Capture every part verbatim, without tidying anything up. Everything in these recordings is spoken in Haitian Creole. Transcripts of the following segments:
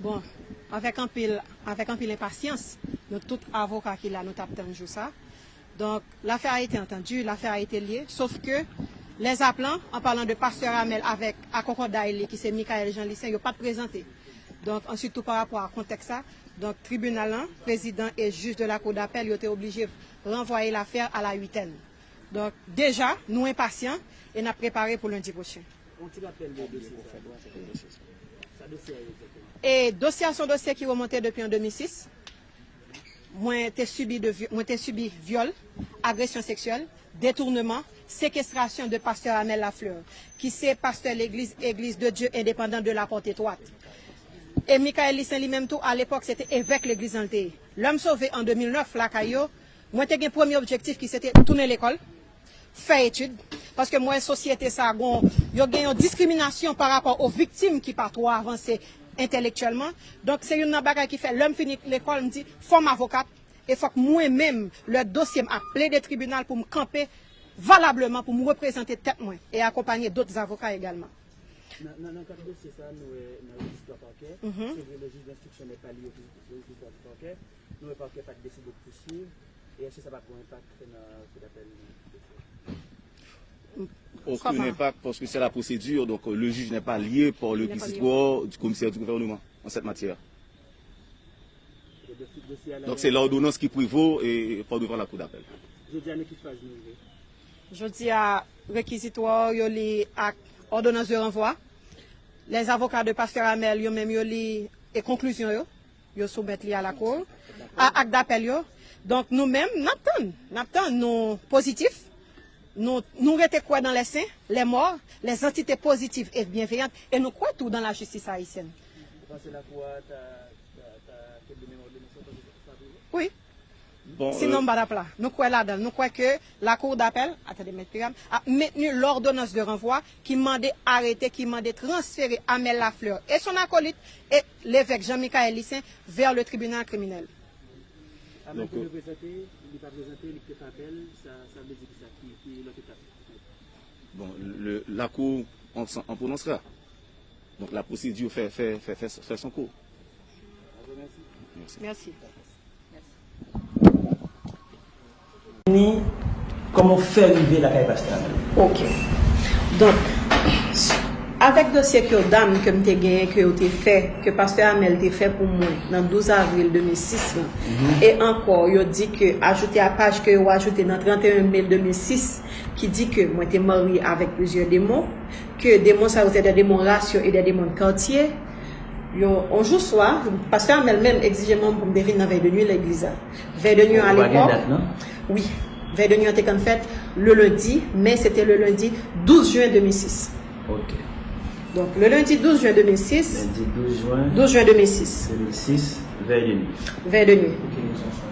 Bon, avèk anpil, avèk anpil enpasyans, nou tout avoka ki la, nou t ap tann jou sa. Donc, l'affaire a été entendue, l'affaire a été liée, sauf que les appelants, en parlant de Pasteur Amel avec akòkòday li ki se Michael Jean Lucien, yo pa t prezante. Donc, ensuite, tout par rapport à contexte sa, donc, tribinal lan, président et juge de la cour d'appel, yo te oblije ranvwaye l'affaire à la huitaine. Donc, déjà, nou enpasyan e n ap prepare pou lendi pwochen. Yon ti rapèl de dosye sa. Sa dosye a ye egzakteman? E dosye a se yon dosye ki remonte depi an de mil sis. Mwen te sibi de vy- mwen te sibi vyòl, agresyon seksyèl, detournement, séquestration de Pasteur Amel Lafleur, ki se pastè legliz Église de Dieu Indépendant de la Porte Étroite. E Michael Lucien li menm tou, alepòk, se te evèk legliz lan l te ye. Lè m sove an de mil nèf lakay yo, mwen te gen premye objektif ki se te tounen lekòl, fè etid, paske m wè sosyete sa gon, yo gen yon diskriminasyon pa rapò o viktim ki pa twò avanse entèlektyèlman. Donk, se youn nan bagay ki fè, lè m fini lekòl, m di, fò m avokat, e fòk mwen menm, lè dosye m ap plede tribinal, pou m kanpe valableman, pou m reprezante tèt mwen e akonpanye dòt avoka egalman. Nan, nan, nan kad dosye sa, nou wè nan rejis twa pakè, Mhm. se vre, le juge d'instruction n'est pas lié au rejis twa pakè, nou wè pakè pa t deside pouswiv, e èske sa p ap gen yon enpak nan kou d'apèl li? Aucun impact parce que c'est la procédure, donc euh, le juge n'est pas lié par le réquisitoire du commissaire du gouvernement en cette matière. Donc c'est l'ordonnance qui prévaut et pas devant la cour d'appel. Jodi a, nan ki faz nou rive? Jodi a, rekizitwa yo li ak ordonnance de renvoi. Les avocats de Pasteur Amel, yo menm, yo li e konklizyon yo. Yo soumèt li a lakou, a ak dapèl yo. Donk, nou menm, n ap tann. N ap tann, nou pozitif. Nou, nou rete kwè dans les saints, les morts, les entités positives et bienveillantes, e nou kwè tou dans la justice haïtienne. Ou panse lakou a ta, ta, ta kenbe menm òdonans lan, panse sa, sa prive? Wi. Bon, Sinon, euh, m pa t ap la. Nou kwè ladan l. Nou kwè ke lakou dapèl, attendez, mèt Piram, ap mentni lòdonans de ranvwa ki mande arete, ki mande transfere Amel Lafleur et son acolyte et l'évêque Jean Michael Lucien vers le tribunal criminel. Amel te reprezante, li pa prezante, li te fè apèl, sa, sa vle di ki sa, ki, ki lòt etap? Bon, le, lakou an, an pwononsra. Donk la pwosedi fè, fè, fè, fè, fè son kou. Mèsi. Mèsi. Ni kòman w fè rive lakay pastè Amel? Ok. Donk, avèk dosye Cure d'âme ke m te genyen, ke yo te fè, ke pastè Amel te fè pou mwen nan douz avril de mil sis lan, e ankò, yo di ke ajoute a paj ke yo ajoute nan trannteyen me de mil sis, ki di ke mwen te marye avèk plizyè demon, ke demon sa yo se de demon rasyon e de demon de katye. Yo, yon jou swa, pastè Amel menm egzije mwen pou m te vin nan vèy de nwi legliz la. Vèy de nwi a lepòk. Wi, vèy de nwi an te konn fèt le lendi, men se te le lendi douz jen de mil sis. Ok. Donk, le lendi douz jen de mil sis. Lendi douz jen. Douz jen de mil sis. De mil sis, vèy de nwi. Vèy de nwi. Ok, nou sonje.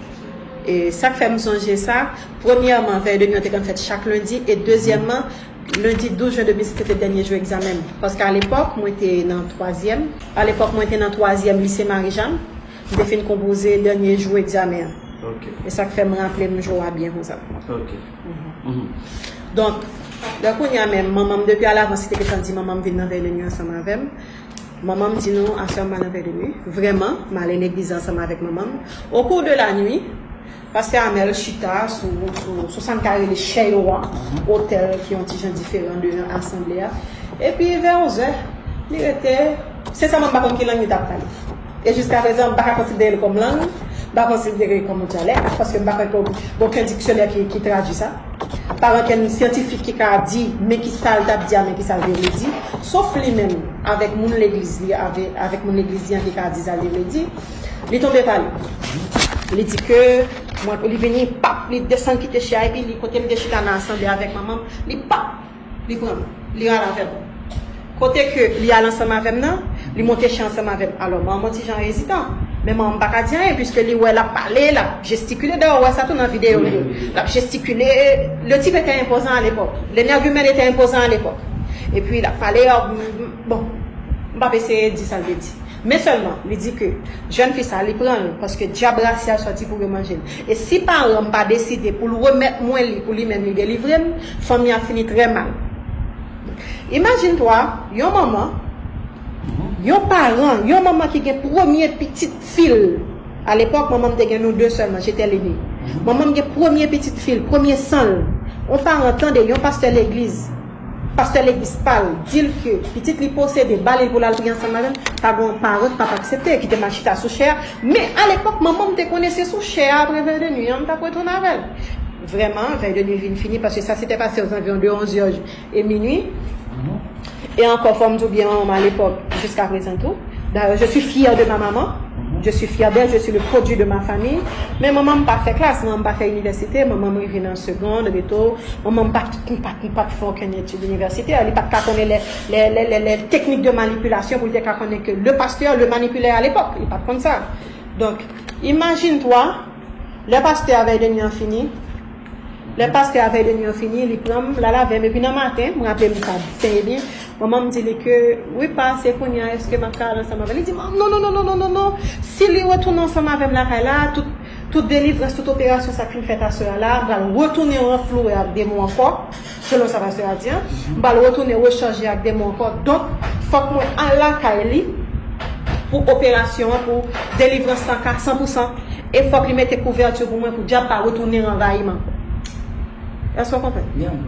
E sa k fè m sonje sa, premyèman, vèy de nwi an te konn fèt chak lendi, e dezyèmman, lendi douz jen de mil sis se te dènye jou egzamen m. Paske alepòk, mwen te nan twazyèm. Alepòk, mwen te nan twazyèm lise Marijàn. M te fin konpoze dènye jou egzamen an. Ok. E sa k fè m raple m jou a byen konsa. Ok. Mhm. Donk, lè kounye a menm, manman m, depi alavans, li te gentan di manman m vin nan vèy de nwi ansanm avè m. Manman m di nou, aswè m al nan vèy de nwi. Vrèman, m ale legliz la ansanm avèk manman m. Au cours de la nuit, pastè Amel chita sou, sou, sou sa n ka rele chè yo a, otèl ki yon ti jan diferan de asanble a. Epi, vè onzè, li rete, sensèman, m pa konn ki lang li t ap pale. E jiskaprezan, m pa ka konsidere l kòm lang, m pa konsidere l kòm yon dyalèk, paske m pa kwè ke gen okenn diksyonè ki, ki tradui sa. Pa gen okenn syantifik ki ka di, men ki sa l t ap di a, men ki sa l te vle di. Sof li menm, avèk moun legliz li, avè, avèk moun legliz li an ki ka di sa l te vle di. Li tonbe pale. Li di ke, mwen, li vini, pap, li desann kite chè a, epi li, kote m te chita nan asanble avèk manman m, li pap, li pran m, li rale avè m. Kote ke li al ansanm avè m nan, li monte chè ansanm avè m. Alò, manman m yon ti jan ezitan. Men manman m pa ka di anyen, piske li wè l ap pale, l ap jestikile. Dayè, ou wè sa tou nan videyo li yo. L ap jestikile. Le type était imposant à l'époque. L'énergumène était imposant à l'époque. Epi, l ap pale, bon, m p ap eseye di sa l vle di. Men sèlman, li di ke jèn fi sa, li pran l, paske dyab rasyal sòti pou yo manje l. E si paran m pa deside pou l remèt mwen li, pou li menm li delivre m, fanmi a fini trè mal. Imajine twa, yon manman, Yon paran, yon manman ki gen premye pitit fi l. Alepòk, manman m te gen nou de sèlman, j'étais l'aînée. Manman m gen premye pitit fi l, premye san l. Yon paran tande yon pastè legliz, pastè legliz pa l, di l ke pitit li posede, ba li l pou l al priye ansanm avè l, pa gen yon paran k p ap aksepte, kite m al chita sou chè a. Men alepòk, manman m te konnen se sou chè a, apre vèy de nwi an, m t ap retounen avè l. Vrèman, vèy de nwi vin fini, paske sa se te pase aux environs de onze heures et minuit. E ankò, fò m di w byen, manman m alepòk, jiska prezan tou. D'ailleurs, je suis fière de ma maman. Je suis fière d'elle, je suis le produit de ma famille. Men manman m pa fè klas, manman m pa fè inivèsite, manman m rive nan segond, reto. Manman m pa t, pa t, pa t fè okenn etid inivèsitè. Li pa t ka konnen les, les, les, les, les techniques de manipulation pou li te ka konnen ke le pasteur le manipulait à l'époque. Li pa t konn sa. Donk, imagine toi, lè pastè a vèy de nwi an fini, lè pastè a vèy de nwi an fini, li pran m, l al avè m, epi nan maten, m raple m sa byen, byen, manman m di li ke, wi pa, se kounye a, èske m ap ka al ansanm avè l? Li di, non, non, non, non, non, non, non, non. Si li retounen ansanm avè m lakay la, tout, tout delivrans, tout operasyon sa k fin fèt aswè a la, m pral retounen ranflouwe ak demon ankò. Selon sa pastè a di an, m pral retounen rechanje ak demon ankò. Donk, fòk mwen al lakay li pou operasyon an, pou delivrans lan ka san pou san. E fòk li mete kouvèti pou mwen, pou dyab pa retounen anvayi m ankò. Èske w konprann?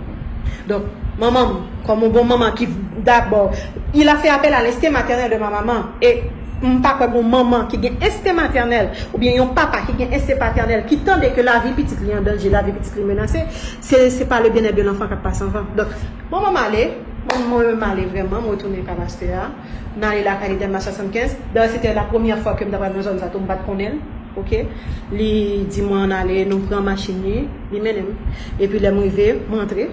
Donk, manman m, kòm yon bon manman ki, dabò, il a fait appel à l'instinct maternel de ma maman. E m pa kwè gen yon manman ki gen ensten matènèl, oubyen yon papa ki gen ensten patènèl, ki tande ke lavi pitit li an danje, lavi pitit li menase, se, se pa le bien-être de l'enfant k ap pase anvan. Donk, bon, mwen m ale, mwen, mwen menm m ale vrèman, mwen retounen kay pastè a, m ale lakay li dèyè Mach swasannkenz. Dayè, se te la premyè fwa ke m t ap al nan zòn sa tou, m pa t konnen l, oke? Li di mwen ann ale, nou pran machin li, li mennen m. Epi lè m rive, m rantre,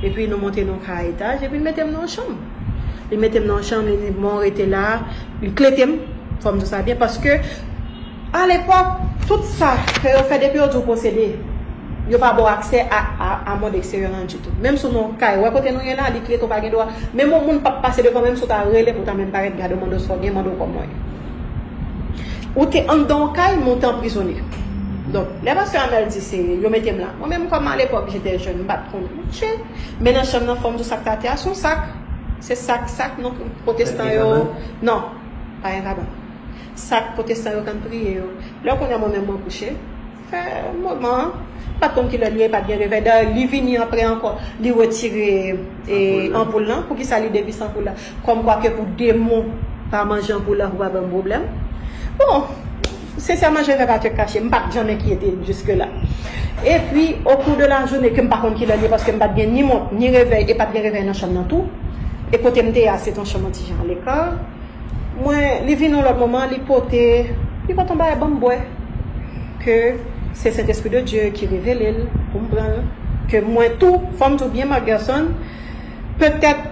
epi nou monte nan kay a etaj, epi l mete m nan yon chanm. Li mete m nan yon chanm, li di, bon, rete la, li klete m, fò m di w sa byen, paske, alepòk, tout sa ke yo fè depi yo di w posede, yo pa ba w aksè a, a, a mond eksteryè lan ditou. Menm si w nan yon kay, wè kote nou ye la, li klete w pa gen dwa. Menm yon moun p ap pase devan, menm si w ta rele pou w ta menm parèt, gade w mande w sa w gen, mande w kòman w ye. Ou te anndan yon kay, men w te anprizone. Donk, lè pastè Amèl di se yo mete m la. Mwen menm kòm alepòk, j'étais jeune, m pa t konn. Monchè, men nan chanm nan, fò m di w sa k t atè a, se yon sak. Se sak, sak, non, pwotestan yo. Non, pa yon kabann. Sak pwotestan yo konn priye yo. Lè kounye a mwen menm mwen kouche, fè moman an, m pa t konn kilè li ye, pa t gen revèy. Dayè, li vini apre ankò, li retire, e, anpoul lan. Poukisa li devise anpoul la? Kòmkwa ke pou demon pa manje anpoul la, pou pa ban m pwoblèm. Bon, sensèman, je vais pas te cacher, m pa t janm enkyete m jiske la. Epi, au cours de la journée, ke m pa konn kilè li ye, paske m pa t gen ni mont, ni revèy, e pa t gen revèy nan chanm nan tou. E kote m te ye a, se t yon chanm yon ti jan aleka. Mwen, li vin yon lòt moman, li pote, li pote yon bagay ban m bwè. Ke se Sentespri de Dye ki revele l pou m pran l. Ke mwen tou, fò m di w byen, Marc Gerson, petèt,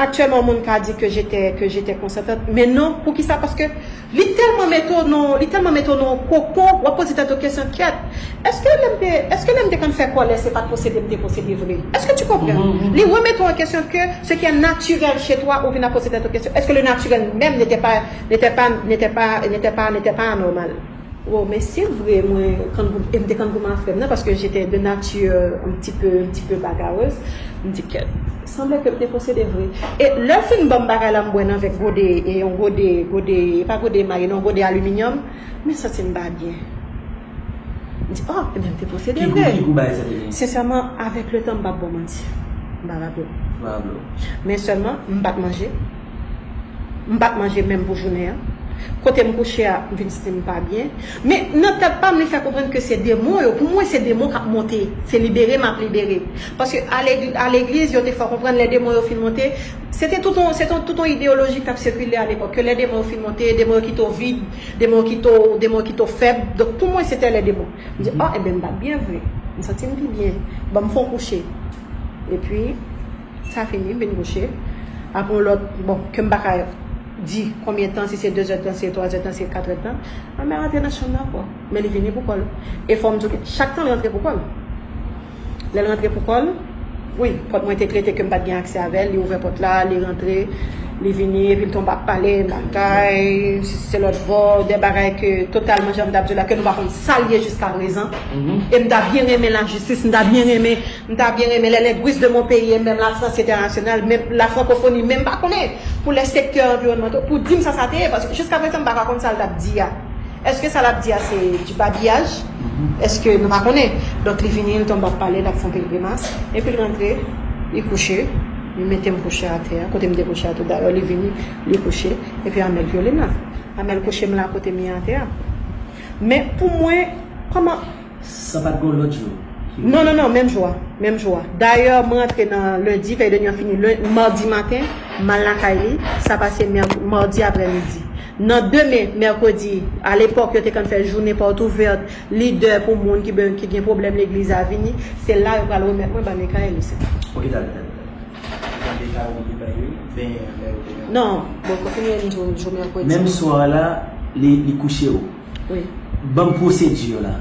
aktyèlman, yon moun ka di ke j'étais, que j'étais consentante, men non, poukisa? Paske li tèlman mete w nan, li tèlman mete w nan yon koko, w ap poze tèt ou kesyon, kyèt, èske lè m te, èske lè m te konn fè kòlè, se pa t posede m te posede vre? Est-ce que tu comprends? Li remete w an kesyon ke ce qui est naturel chez toi, ou vin ap poze tèt ou kesyon, est-ce que le naturel même n'était pas, n'était pas, n'était pas, n'était pas, n'était pas anormal? Bon, men se vre, mwen, kangoum, e m te kangoum a frè m nan, paske j'étais de nature un petit peu, un petit peu bagarreuse, m di, kyèt, sanble ke m te posede vre. E lè l fin ban m bagay la, m bwè nan vè gode, e yon gode, gode, e pa gode maye, non, gode aliminyòm, men santi m pa byen. M di, oh, ebyen, m te posede vre. Ki gou, ki gou bagay sa te gen? Sensèman, avèk le tan, m p ap ba w manti. M pa raple m. Pa raple w. Men sèlman, m pa t manje. M pa t manje menm pou jounen an. Kote m kouche a, m vin santi m pa byen. Men nan tèt pa m, li fè konprann ke se demon yo. Pou mwen, se demon k ap monte. Se libere m ap libere. Paske a legi-, a legliz, yo te fè konprann lè demon yo fin monte, se te tout yon, se te tout yon ideyoloji k t ap sikile alepòk. Ke lè demon yo fin monte, demon yo kite w vid, demon yo kite w, demon yo kite w fèb. Donk, pou mwen, se te lè demon. M di, oh, enben, m pa t byen vre. M santi m pi byen. Ban m fè yon kouche. Epi, sa fini, m vin kouche. Apre yon lòt, bon, ke m pa ka di konbyen tan, si se de zè tan, si se twa zè tan, si se kat è tan, manman rantre nan chanm nan ankò. Men li vini pou kò l. E fò m di w, chak tan li rantre pou kò l. Lè l rantre pou kò l, wi, pòt mwen te klete ke m pa t gen aksè avè l, li ouvè pòt la, li rantre. Li vini, epi l tonbe ap pale, bagay, sesi selòt, vò, de bagay ke totalman, jan m t ap di w la, ke nou pa konn sa l ye jiskaprezan. E m ta byen renmen lajistis, m ta byen renmen, m ta byen renmen les linguistes de mon pays, et même la France internationale, menm la francophonie, menm pa konnen, pou les secteurs environnementaux, pou di m sa sa te ye, paske jiskaprezan m pa ka konn sa l t ap di a. Èske sa l ap di a se du babiyaj? Èske nou pa konnen? Donk, li vini, li tonbe ap pale, l ap fè yon pil grimas. Epi l rantre, li kouche, li mete m kouche atè a, kote m te kouche a tou. Dayè, li vini, li kouche, epi Amèl vyole m la. Amèl kouche m la, kote m ye atè a. Men pou mwen, kòman Sa pa t gen yon lòt jou? Non, non, non, menm jou a. Menm jou a. Dayè, mwen rantre nan lendi, vèy de nwi an fini len- madi maten, m al lakay li, sa pase mè- madi aprèmidi. Nan demen, mèkredi, alepòk, yo te konn fè jounen pòt ouvèt, lidè pou moun ki ben, ki gen pwoblèm legliz a vini, se la yo pral remèt mwen ban Mikaèl isit. Ok, talè, talè, talè. Ou tande ka ou li bay yo, ben, lè yo te gen. Non, bon, kontinye n jou, jou mèkredi. Menm swa la, li, li kouche w. Wi. Ban m pwosedi yo la.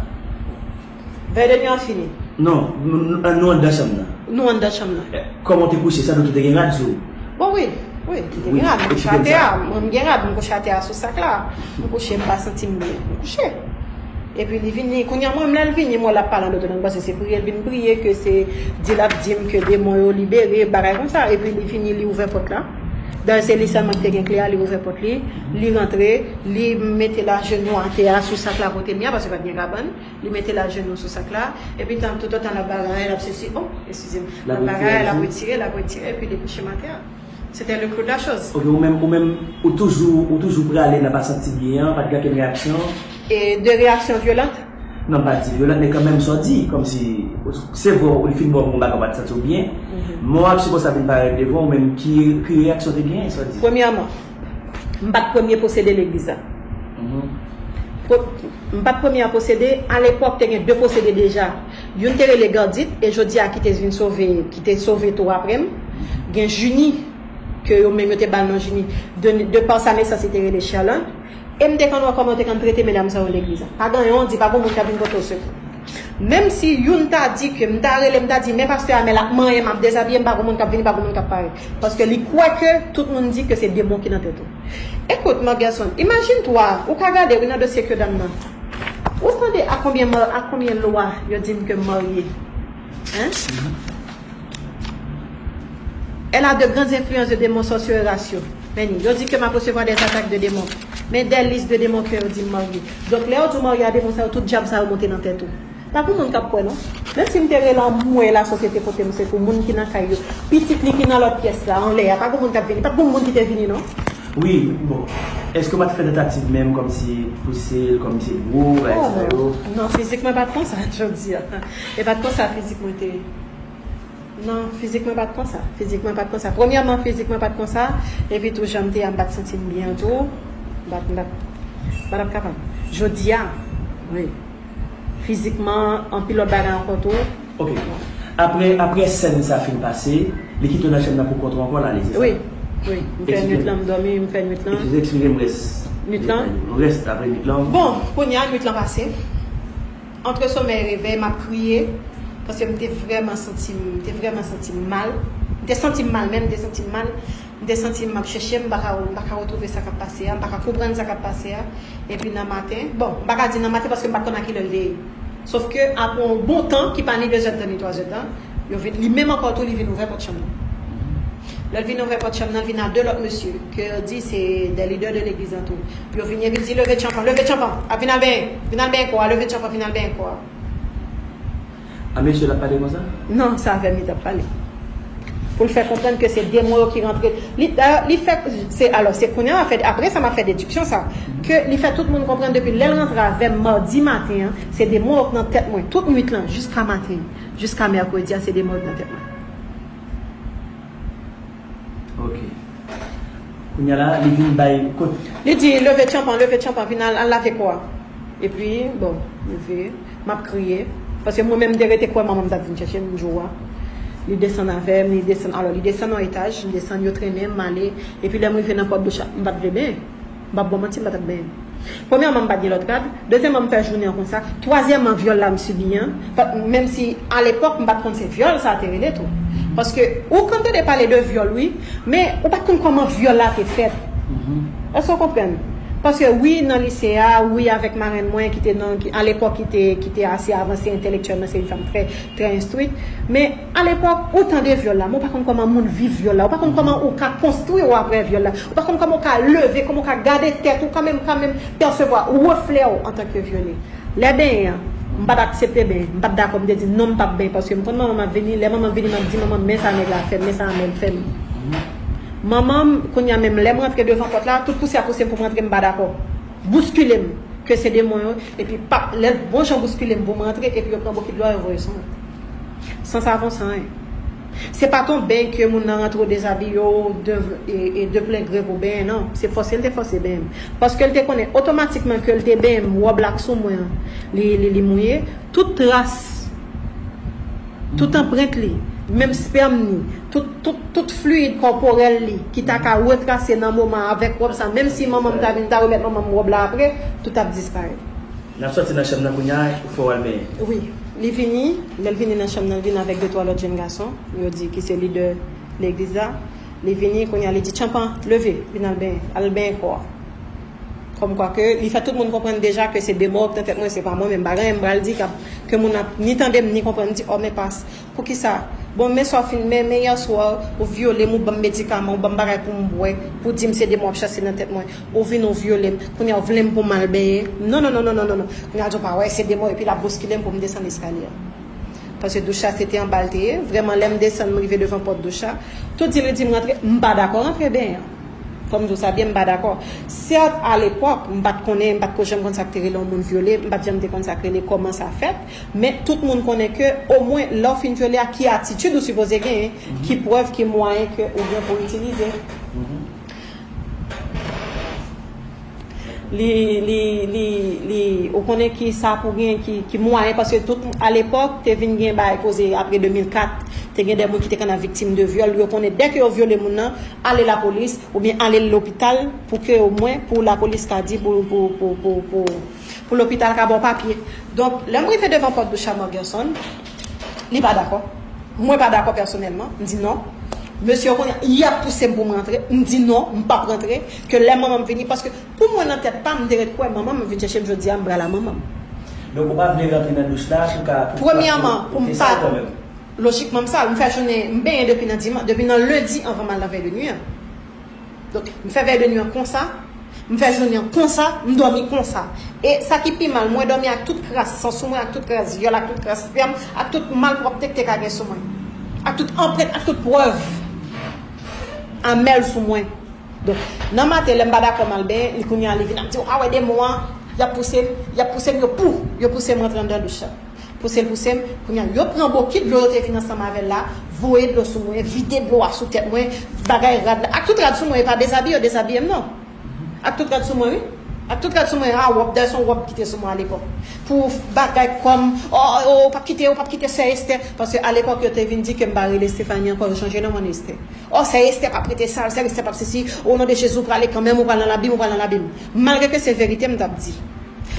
Vèy de nwi an fini. Non, nou, nou, nou anndan chanm nan. Nou anndan chanm nan. Eh, kòman w te kouche? Sandout ou te gen rad sou ou? Bon, wi, wi, m te gen rad, m kouche atè a. Mwen, m gen rad, m kouche atè a sou sak la. M kouche, m pa santi m byen. M kouche. Epi li vini, kounye a mwen, lè l vini, m wè l ap pale an dòt lang, paske se priye l vin priye, ke se di l ap di m ke demon yo libere, bagay konsa. Epi li vini, li ouvè pòt la. Dayè, se li sèlman ki te gen kle a, li ouvè pòt li, li rantre, li mete l ajenou atè a sou sak la kote m ye a, paske pa t gen kabann. Li mete l ajenou sou sak la, epi tan, toutotan l ap bagay, l ap sesi, oh, eskize m, l ap bagay, l ap retire, l ap retire, epi li kouche m atè a. C'était le clou de la chose. Ok, ou menm, ou menm, ou toujou, ou toujou prale nan pa santi byen an, pa t gen okenn reyaksyon? E de reyaksyon vyolant? Non, m pa di vyolant, men kanmenm sa w di, kòmsi, se vre, ou fin bò pou yon bagay, ou pa t santi w byen. Men w ap sipoze vin parèt devan, ou menm, ki, ki reyaksyon te gen, sa w di? Premyèman, m pa t premye posede legliz la. Pre- M pa t premye a posede, alepòk te gen de posede deja. Youn te rele Gardit, e jodi a ki te vin sove, ki te sove tou apre m. Gen Jini, ke yo menm yo te ba l non Jini. De, de pa sa nesans, li te rele Sherlon. E m te konn wè kòman yo te konn trete medam sa yo legliz la. Pa gen anyen w di, pa gen moun k ap vin pote w sekou. Menm si youn ta di ke m ta rele, m ta di, men pastè Amèl ap manyen m, ap dezabiye m, pa gen moun k ap vini, pa gen moun k ap parèt. Paske li kwè ke tout moun di ke se demon ki nan tèt ou. Écoute, mon garçon, imagine-toi, ou ka gade, wi, nan dosye ke dam nan. Ou tande a konbyen ma- a konbyen lwa yo di m ke m marye? Hein? Elle a de grandes influences de démons sorcières et raciaux. Men yo di ke m ap resevwa des attaques de démons. Men des listes de démons ke yo di m marye. Donk, lè yo di w marye a demon sa yo, tout dyab sa yo monte nan tèt ou. Pa gen moun k ap kwè non. Menm si m te rele anmwey lasosyete pote m sekou, moun ki nan kay yo, pitit li ki nan lòt pyès la, anlè a, pa gen moun k ap vini, pa t gen moun ki te vini non. Wi, bon. Èske w pa t fè tantativ menm kòmsi pouse l, kòmsi gwo, bagay sa yo? Non, fizik mwen pa t konsa, jodi a. E pa t konsa fizik mwen te ye. Non, fizik mwen pa t konsa. Fizik mwen pa t konsa. Premyèman, fizik mwen pa t konsa. Epi tou, jan m te ye a, m pa t santi m byen tou. M pa t, m pa t, m pa t ap kapab. Jodi a, wi. Fizikman, anpil lòt bagay ankò tou. Ok. Apre, apre sèn sa fin pase, li kite w nan chanm nan pou kont ou ankò l ale, se sa? Wi, wi. M fè nwit lan, m dòmi, m fè nwit lan. Eksplike m rès. Nwit lan? Rès apre nwit lan. Bon, kounye a, nwit lan pase. Antre somèy e revèy, m ap kriye, paske m te vrèman santi m, m te vrèman santi m mal. M te santi m mal menm, m te santi m mal. M te santi m ap chèche, m pa ka, m pa ka retwouve sa k ap pase a, m pa ka konprann sa k ap pase a. Epi nan maten, bon, m pa ka di nan maten paske m pa t konn a kilè l te ye. Sòf ke apre yon bon tan, ki pa ni de zèdtan ni twa zèdtan, yo vin, li menm ankò tou, li vin ouvè pòt chanm nan. Lè l vin ouvè pòt chanm nan, l vin a de lòt mesye, ke yo di se de lidè de legliz lan tou. Yo vini epi l di, "Leve tchanpan, leve tchanpan, ap vin al benyen, vin al benyen kò a, leve tchanpan, vin al benyen kò a." A mesye l ap pale konsa? Non, se avè m li t ap pale. Pou l fè konprann ke se demon yo ki rantre. Li, dayè, li fè, se, alò, se kounye a m ap fè, apre sa m ap fè dediksyon sa, ke li fè tout moun konprann depi lè l rantre avè m madi maten an, se demon yo k nan tèt mwen, tout nwit lan, jiska maten, jiska mèkredi a, se demon yo k nan tèt mwen. Ok. Kounye a la, li vin bay kot. Li di, "Leve tchanpan, leve tchanpan, vin al, al lave kò a." Epi, bon, m leve, m ap kriye. Paske mwen menm, m te rete kwè manman m t ap vin chèche m jou a. Li desann avè m, li desann, alò, li desann yon etaj, m desann, yo trennen m, m ale. Epi lè m rive nan pòt douch la, m pa t vle benyen. M p ap ba w manti, m pa t ap benyen. Premyèman, m pa t gen lòt rad. Dezyèmman, m fè jounen an konsa. Twazyèmman, vyòl la m sibi an. Pa- menm si alepòk, m pa t konn se vyòl sa a te rele tou. Paske ou konn tande pale de vyòl, wi, men ou pa t konn kòman vyòl la te fèt. Èske w konprann? Paske wi, nan lise a, wi, avèk marenn mwen ki te nan, ki, alepòk ki te, ki te ase avanse entèlektyèlman, se yon fanm trè, trè enstwit. Men alepòk, ou tande vyòl la, men ou pa konn kòman moun viv vyòl la, ou pa konn kòman ou ka konstwi w apre vyòl la, ou pa konn kòman ou ka leve, kòman ou ka gade tèt ou, kanmenm, kanmenm pèsevwa reflè w antanke vyole. Lè benyen an, m pa t aksepte benyen. M pa t dakò, m te di non, m p ap benyen, paske m konn manman m ap vini. Lè manman m vini, m ap di manman m, men sa nèg la fè m, men sa Amèl fè m. Manman m, kounye a menm, lè m rantre devan pòt la, tout pouse a pouse m pou m rantre, m pa dakò. Bouskile m, ke se demon yo, epi pap, lè l bon jan bouskile m pou m rantre, epi yo pran bokit dlo a, yo voye sou mwen. San sav, san anyen. Se pa t yon benyen ke moun nan rantre w dezabiye w de, e, e de plen gre pou benyen, non. Se fòse l te fòse benyen m. Paske l te konnen otomatikman ke l te benyen m, wòb la k sou mwen an, li, li, li mouye. Tout tras, tout anprent li, menm spèm li, tout, tout, tout fliyid kòporèl li ki ta ka retrase nan moman avèk wòb sa, menm si manman m ta vin, ta remèt manman m wòb la apre, tout ap disparèt. N ap sòti nan chanm nan kounye a, ou fè w al benyen. Wi. Li vini, lè l vini nan chanm nan, l vin avèk de twa lòt jèn gason, yo di ki se lidè legliz la. Li vini, kounye a, li di, Tchanpan, leve, vin al benyen, al benyen kò a. Kòmkwa ke li fè tout moun konprann deja ke se de mò k nan tèt mwen, se pa mwen menm. M pa gen anyen m pral di k ap, ke moun ap ni tande m, ni konprann, di, ò, men pas. Poukisa? Bon, men sa w fin, men, men yèswa, ou vyole m, ou ban m medikaman, ou ban m bagay pou m bwè, pou di m se demon ap chase nan tèt mwen. Ou vin, ou vyole m. Kounye a, ou vle m pou m al benyen. Non, non, non, non, non, non, non. Kounye a, di w pa wè, se demon, epi l ap bouskile m pou m desann eskalye a. Paske douch la, se te anba l te ye. Vrèman, lè m desann, m rive devan pòt douch la. Tout di li di m rantre, m pa dakò rantre benyen an. Fò m di w sa byen, m pa dakò. Sèt, alepòk, m pa t konnen, m pa t ko janm konn sa k te rele yon moun vyole, m pa t janm te konn sa k rele kòman sa fèt, men tout moun konnen ke, omwen, lè w fin vyole a, ki atitid ou sipoze genyen, ki prèv, ki mwayen ke ou gen pou itilize. Li, li, li, li, ou konnen ki sa pou gen, ki, ki mwayen, paske tout, alepòk, te vin gen bagay koze apre de mil kat, te gen de moun ki te konn ap viktim de vyòl, yo konnen dèke yo vyole moun nan, ale lapolis, oubyen ale lopital, pou ke omwen, pou lapolis ka di, pou, pou, pou, pou, pou, pou lopital ka ba w papye. Donk, lè m rive devan pòt douch a Morgerson, li pa dakò. Mwen pa dakò pèsonèlman. M di non. Mesye yo konnen, y ap pouse m pou m rantre. M di non, m p ap rantre. Ke lè manman m vini, paske pou mwen nan tèt pa m, m te ret kwè manman m vin chèche m jodi a, m pral a manman m. Donk, ou pa vle rantre nan douch la pou ka, pou, Premyèman, pou pou m te pa sal kanmenm. Lojikman, m sal. M fè jounen, m benyen depi nan diman-, depi nan lendi anvan m al nan vèy de nwi an. Donk, m fè vèy de nwi an konsa, m fè jounen an konsa, m dòmi konsa. E sa ki pi mal, mwen dòmi ak tout kras san sou mwen, ak tout kras vyòl, ak tout kras spèm, ak tout malpwòpte ki te ka gen sou mwen. Ak tout anprent, ak tout prèv Amèl sou mwen. Donk, nan maten, lè m pa dakò m al benyen, li kounye a, li vin ap di, "W pa wè demon an?" Y ap pouse m, y ap pouse m, yo pou, yo pouse m rantre anndan douch la. Pouse l pouse m, kounye a, yo pran bokit dlo yo te vin ansanm avè l la, voye dlo sou mwen, vide dlo a sou tèt mwen, bagay rad la, ak tout rad sou mwen, yo pa dezabiye, yo dezabiye m non. Ak tout rad sou mwen, wi. Ak tout rad sou mwen, a, wòb, dayè se yon wòb ki te sou mwen alepòk. Pou bagay kòm, o, o, w p ap kite, w p ap kite sè Estè, paske alepòk yo te vin di ke m pa rele Stephanie ankò, yo chanje non mwen an Estè. O, sè Estè p ap rete sal, sè Estè p ap sesi, o non de Jezi, w prale kanmenm, ou pral nan labim, ou pral nan labim. Malgre ke se verite m t ap di.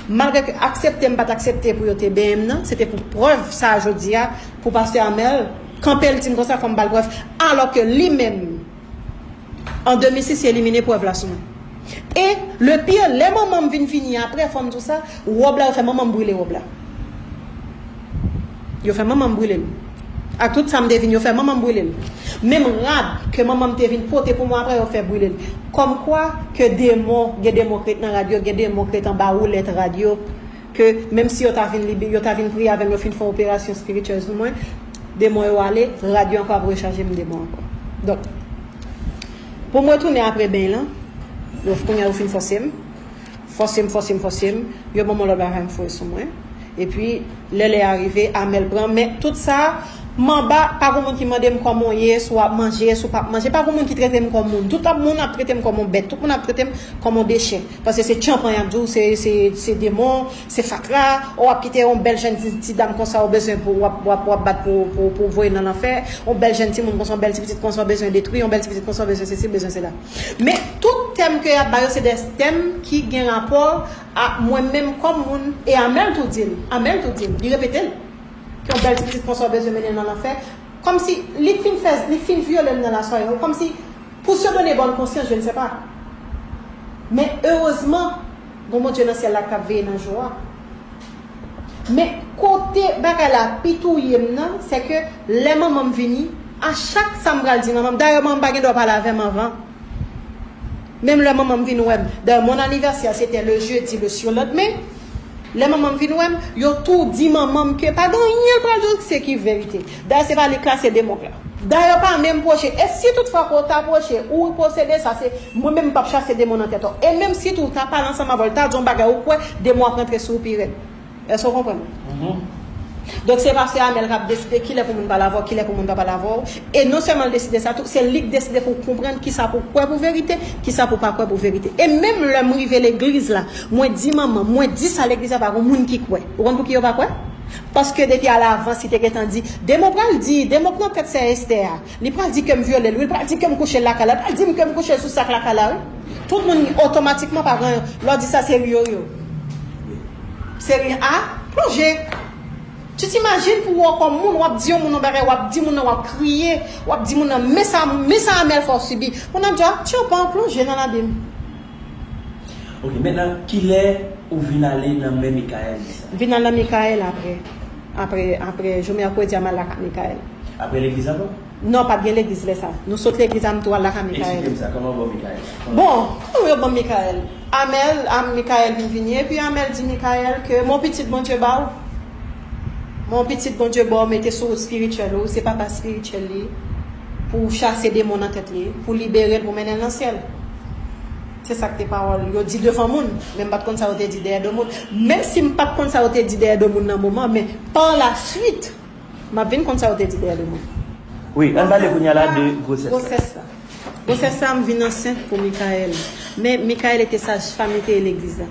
Malgre ke aksepte m pa t aksepte pou yo te benyen m nan, se te pou prèv sa a jodi a, pou pastè Amèl kanpe l di m konsa, fò m ba l prèv, alò ke li menm, an de mil sis, li elimine prèv la sou mwen. E le pire, lè manman m vin vini apre, fò m di w sa, wòb la, yo fè manman m brile wòb la. Yo fè manman m brile l. Ak tout sa m te vin, yo fè manman m brile l. Menm rad ke manman m te vin pote pou mwen apre, yo fè brile l. Kòmkwa ke demon, gen demon k ret nan rad yo, gen demon k ret anba woulèt rad yo, ke menm si yo ta vin libi-, yo ta vin priye avè m, yo fin fè yon operasyon espirityèl sou mwen, demon yo ale, rad yo ankò ap rechaje m demon ankò. Donk, pou m retounen apre beny lan, yo, kounye a yo fin fòse m. Fòse m, fòse m, fòse m. Yo ban m yon lòt bagay, m foure sou mwen. Epi, lè lè a rive, Amèl pran. Men tout sa, m anba, pa gen moun ki mande m kòman w ye, si w ap manje, si w p ap manje. Pa gen moun ki trete m kòm moun. Tout ap, moun ap trete m kòm yon bèt. Tout moun ap trete m kòm yon dechè. Paske se tchanpan y ap di w, se, se, se demon, se fatra. O, w ap kite yon bèl jèn ti, ti dam konsa, w bezwen pou, w ap, w ap, w ap bat pou, pou, pou voye nan lanfè. Yon bèl jèn timoun konsa, yon bèl ti pitit konsa, w bezwen detwi. Yon bèl ti pitit konsa, w bezwen sesi, w bezwen sela. Men tout tèm ke y ap ba yo, se de tèm ki gen rapò a mwen menm kòm moun. E Amèl tou di l, Amèl tou di l, li repete l. Ke yon bèl ti pitit konsa w bezwen mennen nan lanfè. Kòmsi li fin fè, li fin vyole m nan lasware, kòmsi pour se donner bonne conscience, je ne sais pas. Men erezman, gon Bondye nan syèl la k ap veye nan jou a. Men kote bagay la pi touye m nan, se ke lè manman m vini, a chak sa m pral di manman m, dayè manman m pa gen dwa pale avè m anvan. Menm lè manman m vin wè m, dayè mon anniversaire se te le jeudi le surlendemain, lè manman m vin wè m, yo tou di manman m ke pa gen anyen l pral di w se ki verite. Dayè se pa li k lase demon la. Dayè pa menm pwoche. E si toutfwa ke w ta pwoche, ou posede sa, se mwen menm m p ap chase demon nan tèt ou. E menm si tou w ta pale ansanm avè l, ta di yon bagay, ou kwè demon ap rantre sou ou pi rèd. Èske w konprann? Donk se pastè Amèl k ap deside kilè pou moun pale avè w, kilè pou moun pa pale avè w. E non sèlman l deside sa tou, se li k deside pou w konprann kisa pou w kwè pou verite, kisa pou w pa kwè pou verite. E menm lè m rive legliz la, mwen di manman, mwen di sa legliz la pa gon moun ki kwè. Ou konn pouki yo pa kwè? Paske depi alavans li te gentan di, demon pral di, demon k nan tèt sè Estè a. Li pral di ke m vyole l, wi, li pral di ke m kouche l lakay la, li pral di m ke m kouche l sou sak lakay la, wi. Tout moun otomatikman pa gen, lè w di sa se ri yo ri yo. Se ri a plonje. Tu t'imagines pou wè kòm moun, w ap di yon moun yon bagay, w ap di moun nan, w ap kriye, w ap di moun nan, men sa, men sa Amèl fè w sibi. Moun nan di, ah, tchonpan, plonje nan labim. Ok, mentnan, kilè ou vin ale nan men Mikaèl sa? M vin al nan Mikaèl apre. Apre, apre, jou mèkredi a m al lakay Mikaèl. Apre legliz ankò? Non, pa t gen legliz lè sa. Nou sot legliz a, m tou al lakay Mikaèl. Eksplike m sa, kòman yo ba w Mikaèl? Bon, kòman yo ban m Mikaèl? Amèl, a, Mikaèl vin vini, epi Amèl di Mikaèl ke, men yon pitit Bondye ba w. Men yon pitit Bondye ba w, mete sou wout espirityèl ou, se papa espirityèl li, pou w chase demon nan tèt li, pou w libere l, pou w mennen l nan syèl. Se sa k te pawòl yo di devan moun, men m pa t konn sa yo te di dèyè do moun. Menm si m pa t konn sa yo te di dèyè do moun nan moman, men pa la swit, m ap vin konn sa yo te di dèyè do moun. Wi, ann pale kounye a la de gwosès la. Gwosès la. Gwosès sa, m vin ansent pou Mikaèl. Men Mikaèl te sajfam, li te ye legliz la.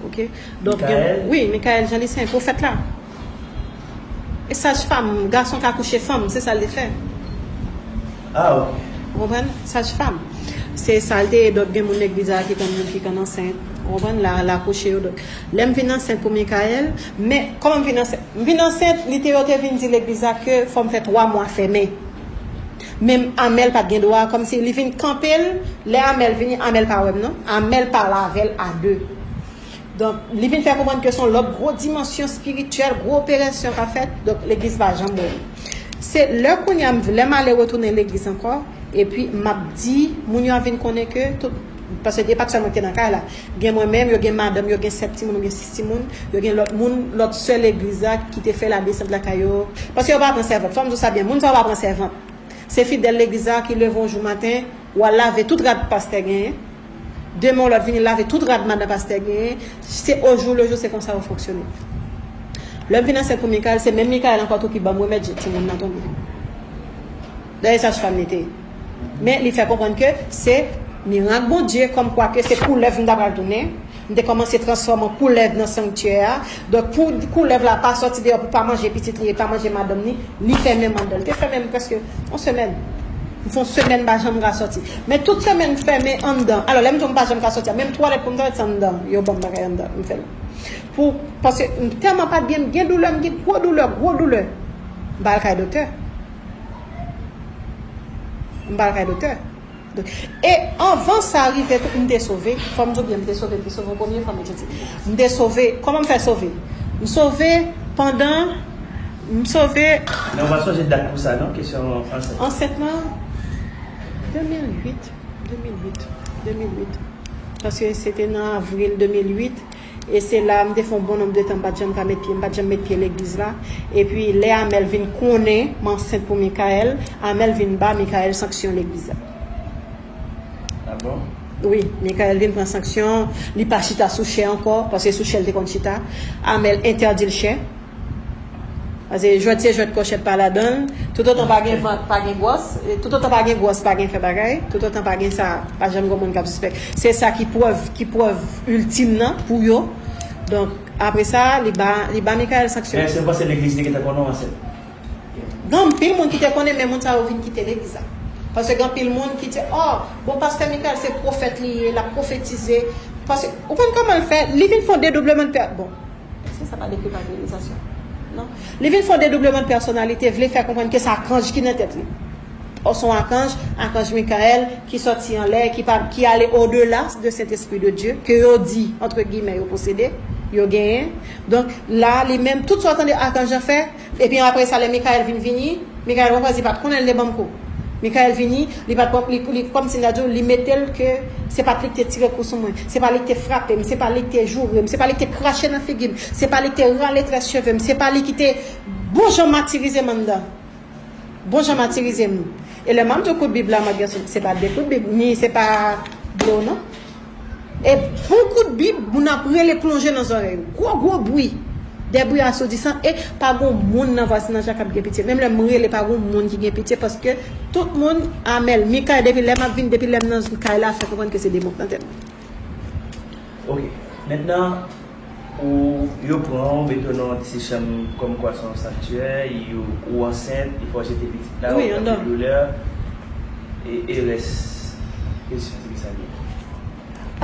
Ok? Donk, Mikaèl? Wi, Mikaèl Jean Lucien, pwofèt la. E sajfam, gason k akouche fanm, se sa l te fè. Ah, ok. Ou konprann? Sajfam. Se sa l te ye, donk gen moun legliz la ki konn moun ki konn ansent. Ou konprann? La, la kouche yo, donk. Lè m vin ansent pou Mikaèl, men kòman m vin ansent? M vin ansent, li te, yo te vin di legliz la ke fò m fè twa mwa fèmen. Men Amèl pa t gen dwa, kòmsi li vin kanpe l, lè Amèl vini, Amèl pa wè m non. Amèl pale avè l a de. Donk, li vin fè konprann ke se yon lòt gwo dimansyon espirityèl, gwo operasyon k ap fèt, donk legliz pa janm wè m. Se lè kounye a, lè m ale retounen legliz ankò, epi m ap di, moun yo ap vin konnen ke tout, paske e pa t sèl mwen ki te nan kay la. Gen mwen menm, yo gen madanm, yo gen sèt timoun, yo gen sis timoun, yo gen lòt moun, lòt sè legliz la ki te fè ladesant lakay yo. Paske yo pa pran sèvant. Fò m di w sa byen, moun sa yo pa pran sèvant. Se fidèl legliz la ki leve yon jou maten, w al lave tout rad pastè genyen. Demen yon lòt vini lave tout rad madan pastè genyen. Se au jour le jour, se konsa yo fonksyone. Lè m vin ansent pou Mikaèl, se menm Mikaèl ankò tou ki ban m remèd je timoun nan tonbe. Dayè sajfam li te ye. Men li fè konprann ke se mirak Bondye, kòmkwa ke se koulèv m ta pral tounen. M te kòmanse transfòme an koulèv nan sanktyè a. Donk, pou koulèv la pa sòti deyò, pou pa manje pitit li e pa manje madanm li, li fèmen m anndan. Li te fèmen m prèske yon semèn. M fè yon semèn m pa janm ka sòti. Men tout semèn m fèmen anndan. Alò, lè m di w m pa janm ka sòti a, menm twalèt pou m twalèt se anndan. Yo ban m bagay anndan, m fè l. Pou, paske m tèlman pa t byen, m gen doulè, m gen gwo doulè, gwo doulè. M pa al kay doktè. M pa al kay doktè. E anvan sa rive tou, m te sove. Fò m di w byen, m te sove, m te sove yon premye fwa, m te di. M te sove. Kòman m fè sove? M sove pandan, m sove. Men ou pa sonje dat pou sa non, kesyon ansent. Ansent lan, de mil uit, de mil uit, de mil uit. Paske se te nan avril de mil uit. E se la, m te fè yon bon nonb de tan, m pa t janm ka met pye, m pa t janm met pye legliz la. Epi, lè Amèl vin konnen m ansent pou Mikaèl, Amèl vin ba Mikaèl sanksyon legliz la. Ah bon? Wi, Mikaèl vin pran sanksyon, li pa chita sou chè ankò, paske sou chè l te konn chita. Amèl entèdi l chè. Paske jwèt se jwèt, kòchèt pa ladan l. Toutotan pa gen vant, pa gen gwòs. E toutotan pa gen gwòs, pa gen fè bagay. Toutotan pa gen sa, pa janm gen moun k ap sispèk. Se sa ki prèv, ki prèv iltim nan pou yo. Donk, apre sa, li ba, li ba Mikaèl sanksyon. Men èske w panse legliz te gentan konnen w ansent? Gen anpil moun ki te konnen, men moun sa yo vin kite legliz la. Paske gen anpil moun ki di, oh, bon, pastè Mikaèl se pwofèt li ye, l ap pwofetize. Paske, ou konn kòman l fè, li vin fè yon dedoubleman de pè, bon. Èske sa pa dekripabilizasyon? Non. Li vin fè yon dedoubleman de pèsonalite, vle fè konprann ke se akanj ki nan tèt li. Ò, se yon akanj, akanj Mikayèl, ki sòti anlè, ki pa, ki ale odela de Sentespri de Dye, ke yo di, antre gimè, yo posede, yo genyen. Donk, la, li menm, tout sa w tande akanj lan fè, epi apre sa, lè Mikayèl vin vini, Mikayèl, w ap di, pa t konnen l te ban m kou. Mikayèl vini, li pa t pran, li, li, kòmsi m ta di w, li mete l ke se pa t li ki te tire kou sou mwen, se pa li ki te frape m, se pa li ki te joure m, se pa li ki te krache nan figi m, se pa li ki te rale très cheve m, se pa li ki te bon jan matirize m anndan. Bon jan matirize m. E lè m ap di w kout bib la, mwen gen sou, se pa de kout bib, ni se pa dlo, non. E bon kout bib, moun ap rele plonje nan zòrèy ou. Gwo, gwo bri. Dè bri asoudisan, e pa gon moun nan vwazinaj la k ap gen pitye. Menm lè m rele, pa gon moun ki gen pitye, paske tout moun, Amèl, Mikayèl, depi lè m ap vin, depi lè m nan kay la, fè konprann ke se demon k nan tèt mwen. Ok. Mentnan, ou, yo pran w, mete w nan yon ti chanm kòmkwa se yon sanktyè, yo, ou ansent, yo fè w jete pitit la, Wi, ou anndan. Anpil doulè, e, e rès kesyon, se ki sa l ye?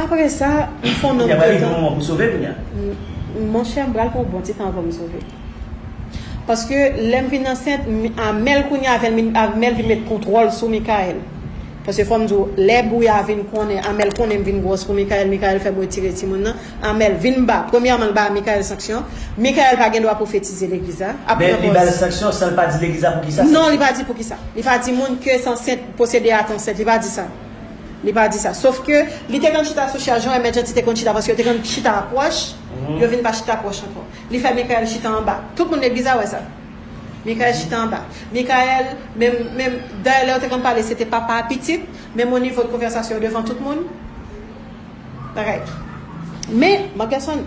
Apre sa, m fè yon nonm Kounye a, pral rive de tan. Moman pou sove kounye a. M- Monchè, m pral pran yon bon ti tan anvan m sove. Paske lè m vin ansent, m- Amèl kounye a, avè l, Amèl vin met kontwòl sou Mikayèl. Paske fò m di w, lè bri a vin konnen, Amèl konnen m vin gwòs pou Mikayèl, Mikayèl fè m retire timoun nan. Amèl vin ba, premyèman, l ba Mikayèl sanksyon. Mikayèl pa gen dwa pwofetize legliz la. Ap Men pran li ba l pòz. Sanksyon san l pa di legliz la pou ki sa. Non, li pa di pou ki sa. Li pa di moun ke se ansent, posede a te ansent. Li pa di sa. Li pa di sa. Sòf ke li te konn chita sou chè, jan Èmèt Janti te konn chita, paske yo te konn chita pwòch, yo vin pa chita pwòch ankò. Li fè Mikayèl chita anba. Tout moun legliz la wè sa. Mikayèl chita anba. Mikayèl, menm, menm, dayè lè yo te konn pale, se te papa a pitit, menm o nivo de konvèsasyon yo devan tout moun. Bagay. Men, Marc Gerson,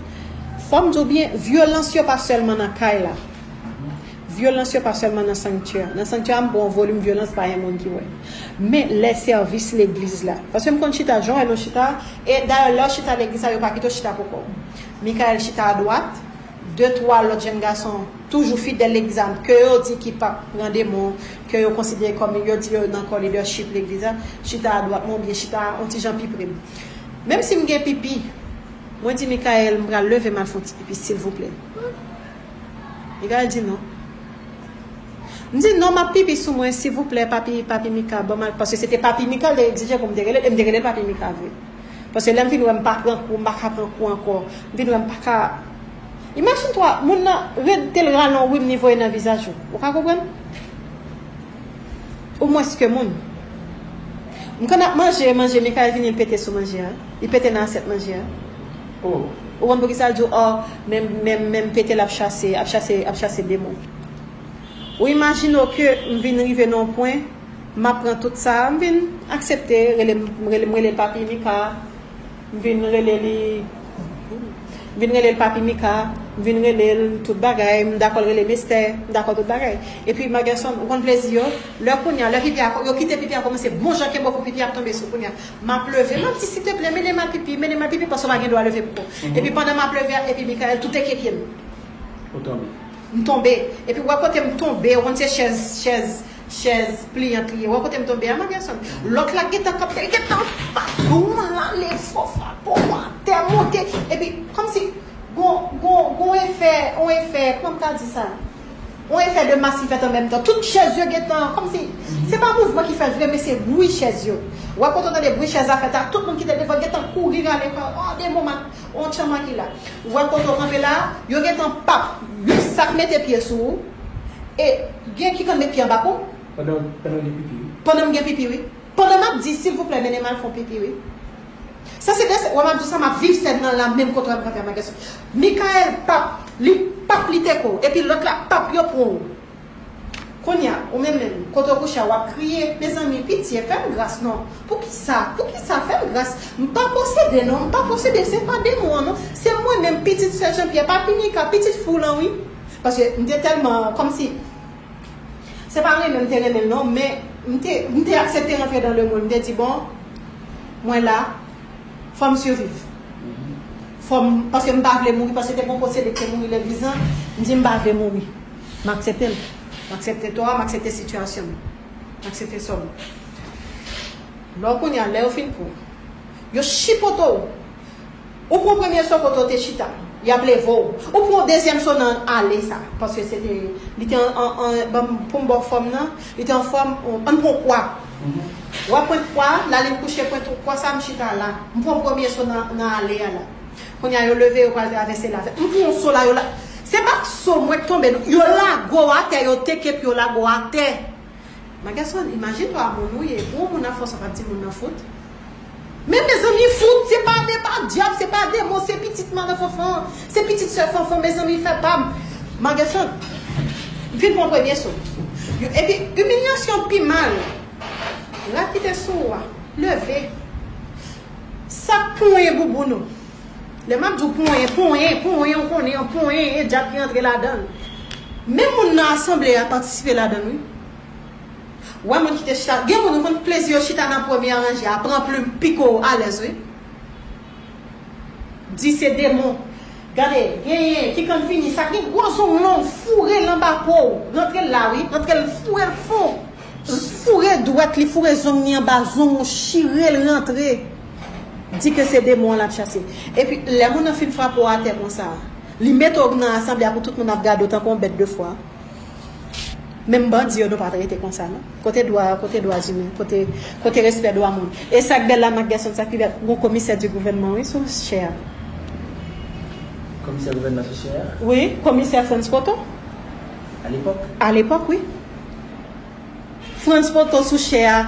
fò m di w byen, vyolans yo pa sèlman nan kay la. Vyolans yo pa sèlman nan sanktyè. Nan sanktyè a, m pran yon volim vyolans pa yon moun ki wè. Men lè sèvis legliz la. Paske m konn chita, jan w wè nou chita, e dayè lè w chita legliz la, yo pa kite w chita pou kò w. Mikayèl chita adwat, de twa lòt jèn gason toujou fidèl legliz la, ke yo di ki p ap pran demon, ke yo konsidere kòm, yo di yo nan kò lidèchip legliz la, chita adwat mwen oubyen chita yon ti jan pi pre m. Menm si m gen pipi, mwen di Mikayèl, m pral leve m al fè yon ti pipi, silvouplè. Mikayèl di non. M di non, m ap pipi sou mwen, silvouplè, papi, papi Mika, ban m al, paske se te papi Mika l te egzije pou m te rele l, e m te rele l papi Mika vre. Paske lè m vin wè m pa pran kou, m pa ka pran kou ankò, m vin wè m pa ka. Imajine twa, moun nan rete l rale yon rim li voye nan vizaj ou. Ou ka konprann? Ou mwens ke moun. M konn ap manje, manje, Mikayèl vini, l pete sou manje a. Li pete nan asyèt manje a. Oh. Ou konn poukisa l di w, oh, men, men, men m pete l ap chase, ap chase, ap chase demon. Ou imajine w ke m vin rive nan yon pwen, m ap pran tout sa, m vin aksepte, rele, m rele, m rele l papi Mika, m vin rele li, m vin rele l papi Mika, m vin rele l tout bagay, m dakò l rele m Estè, m dakò tout bagay. Epi Marc Gerson, ou konn plezi yo, lè kounye a, lè pipi a, yo kite pipi a kòmanse bon jan kenbe pou pipi ap tonbe sou kounye a. M ap leve, m ap di, silteplè, mennen m al pipi, mennen m al pipi, paske w pa gen dwa leve pou kò w. Epi pandan m ap leve a, epi Mikayèl tou te keke m. Ou tonbe. M tonbe. Epi w wè kote m tonbe, w konn se chèz, chèz, chèz plyant li ye. W wè kote m tonbe a, Marc Gerson. Lòt la gentan kanpe, l gentan bat pou mwen, l ale fò, frape w atè, monte. Epi, kòmsi, gon, gon, gon efè, on efè, kòman m ka di sa? On efè de mas ki fèt an menm tan. Tout chèz yo gentan, kòmsi, se pa mouvman ki fèt vre, men se bri chèz yo. W wè kote w tande bri chèz la fèt a, tout moun ki te devan gentan kouri rale, oh, demon, ma, on tchanma ki la. Ou wè kote w kanpe la, yo gentan pap, youn sa k mete pye sou ou, e gen ki konn met pye anba kou. Pandan, pandan w gen pipi, wi. Pandan m gen pipi, wi. Pandan m ap di, silvouplè, mennen m al fè yon pipi, wi. Sa se de, wè m ap di w sa, m ap viv sèn nan la, menm kote w ap kanpe a, Marc Gerson. Mikayèl pap, li pap, li teke w, epi lòt la pap, yo pran w. Kounye a, ou menm menm, kote w kouche a, w ap kriye. Mezanmi, pitye, fè m gras non. Poukisa? Poukisa? Fè m gras. M pa posede non, m pa posede, se pa demon an non. Se mwen menm, pitit sè Jan Pyè, papi Mika, pitit fou lan wi. Paske m te tèlman, kòmsi, se pa renmen m te renmen l non, men m te, m te aksepte rantre dan lemonn. M te di, bon, mwen la, fò m siviv. Fò m, paske m pa vle mouri, paske te gon posede k te mouri legliz lan, m di m pa vle mouri. M aksepte l. M aksepte tò a, m aksepte sitiyasyon m. M aksepte sò m. Lè w kounye a, lè yo fin pran w, yo chipote w. Ou pran premye sò kote w te chita. Y ap leve w. Ou pran yon dezyèm so nan ale sa. Paske se te, li te an, an, an, ban m, pou m ba w fòm nan, li te an fòm, an, ann pran kwa. W ap pran kwa, la li kouche pran kwa sa, m chita la. M pran premye so nan, nan ale a la. Kounye a, yo leve, yo pral travèse la. M pran yon so la, yo la. Se pa so mwen k tonbe, non. Yo lage w atè, yo teke, yo lage w atè. Makenson, imajine twa moun ou ye. Pou yon moun nan fòs, w ap di moun nan fout. Men mezanmi, fout, se pa, se pa dyab, se pa demon, se pitit madan Fanfan, se pitit sè Fanfan, mezanmi, fè pa m. Makenson, vin pran premye so. Epi, imilyasyon pi mal. Rat ki te sou ou a, leve. Sa k ponyen bouboun ou? Lè m ap di w ponyen, ponyen, ponyen, ou konnen, yon ponyen, e dyab ki antre ladan l. Men moun nan asanble a patisipe ladan l, wi. Wè moun ki te chita. Gen moun ou konn plezi yo chita nan premye ranje a, pran plim, pike w alèz, wi. Di se demon. Gade, genyen ki konn vini, sa gen gwo zong long, foure l anba po w. Rantre l la, wi. Rantre l, foure l fon. Foure dwèt li, foure zong li anba zong ou, chire l rantre. Di ke se demon an l ap chase. Epi, lè moun nan fin frape w atè konsa, li mete w nan asanble a pou tout moun ap gade w tankou yon bèt de fwa. Menm bandi yo, nou pa trete konsa, non. Kote dwa, kote dwa imen, kote, kote respè dwa moun. E sa k bèl la, Makenson, sa ki bèl, gon komisè di gouvènman, wi, sou chè a. Komisè gouvènman sou chè a? Wi, komisè Frantz Poto. A lepòk? A lepòk, wi. Frantz Poto sou chè a,